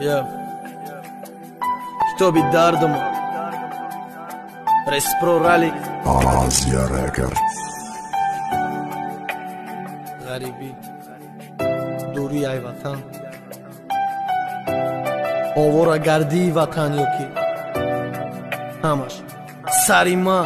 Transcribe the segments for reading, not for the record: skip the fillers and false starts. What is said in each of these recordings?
Yeah. Китоби дардума Респро Ралик Азия Рекорд. Ғарибӣ, дурӣ ай ватан, оворагардии ватан ё ки ҳамаш сари ма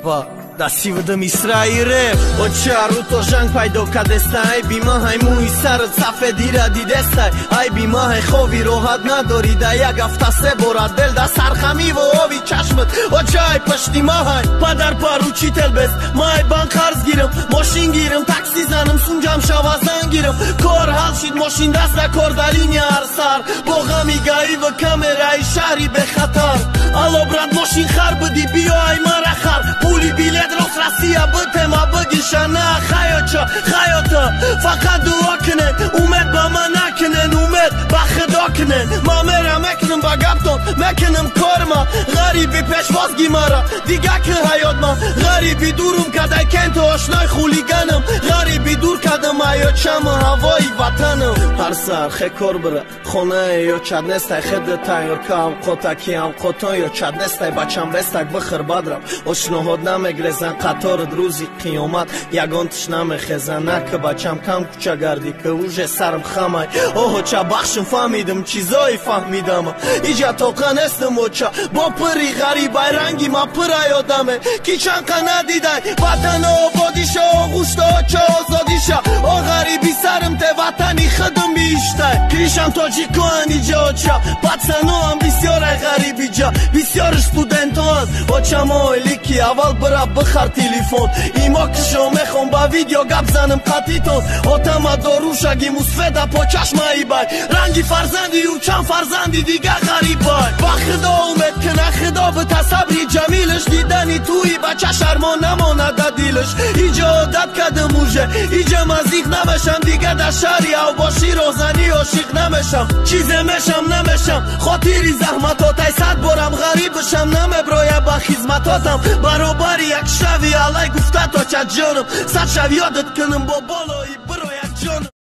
ва дастивда мисраи реп. Оча рӯто жанг пайдо кадеста, ай бимаҳай мӯи сарат сафедира дидестай, ай бимаҳай хови роҳат надорӣ, да як ҳафта се бора дел да сархамиву ови чашмат. Оча ай пашти маҳай падар поручител бест, ма ай банк қарз гирам, мошин гирам, такси занам, сунҷам шава зан гирам. Кор ҳал шид, мошин даст да кор да линия ҳар сар, бо ғами гаиву камераи шаҳри бехатар. Алло брат, мошин хар бидӣ, биё ай мара хар, пули билет рост Россия битема бигиша. На хаёча хаёта, фақат дуо кунен, умед ба ман накунен, умед ба худо кунен. Ман мерам мекунам ба гаптон, мекунам корма, ғариби пешвоз гимара дига ки ҳаётма. Ғариби дурум кадай кенту ошной хулиганам, ғариби дур кадам аёчаму ҳавои ватанам. Ҳар саҳар хе кор бира хонае ё чад нестай, хеда тайёр ка авқота ки авқотон ё чад нестай. Бачам бестак бихӯр бадрав, ошноҳот намегрезан, қаторат рӯзи қиёмат ягон тиш намехезан. На ки бачам кам кӯча гардӣ, ки уже сарам хамай. Оҳоча бахшим, фаҳмидим чизое фаҳмидама, иҷа тоқа нестам оча бо пири ғарибай, ранги ма пирай одаме ки чанқа надидай. Ватана ободиша, оғӯшта оча озодиша, о ғариби сарим те ватани худум бииштай. Кишам тоҷикоан иҷа оча, пацаноам бисёрай ғарибиҷа, бисёри студентоан. Очамо ойлики аввал бира бихар телефон, имо кишо мехон ба видео гап занам қатитон. Отама дорушаги мусфеда по чашмаи бай, ранги фарзанди ӯ чанд фарзанди дига ғарибай. Ба худо умед кина, худо бита сабри ҷамилаш, дидани туи бача шармо намонада дилаш. Иҷа одат кадам уже, иҷа мазиқ намешам, дига дар шаҳри авбошӣ розанӣ ошиқ намешам. Чизе мешам намешам, хотири заҳматотай сад борам ғариб бишам, намеброя ба хизматотам. Баробари як шави алай гуфта то ча ҷонам, сад шав ёдат кунам бо болои бирояд ҷонам.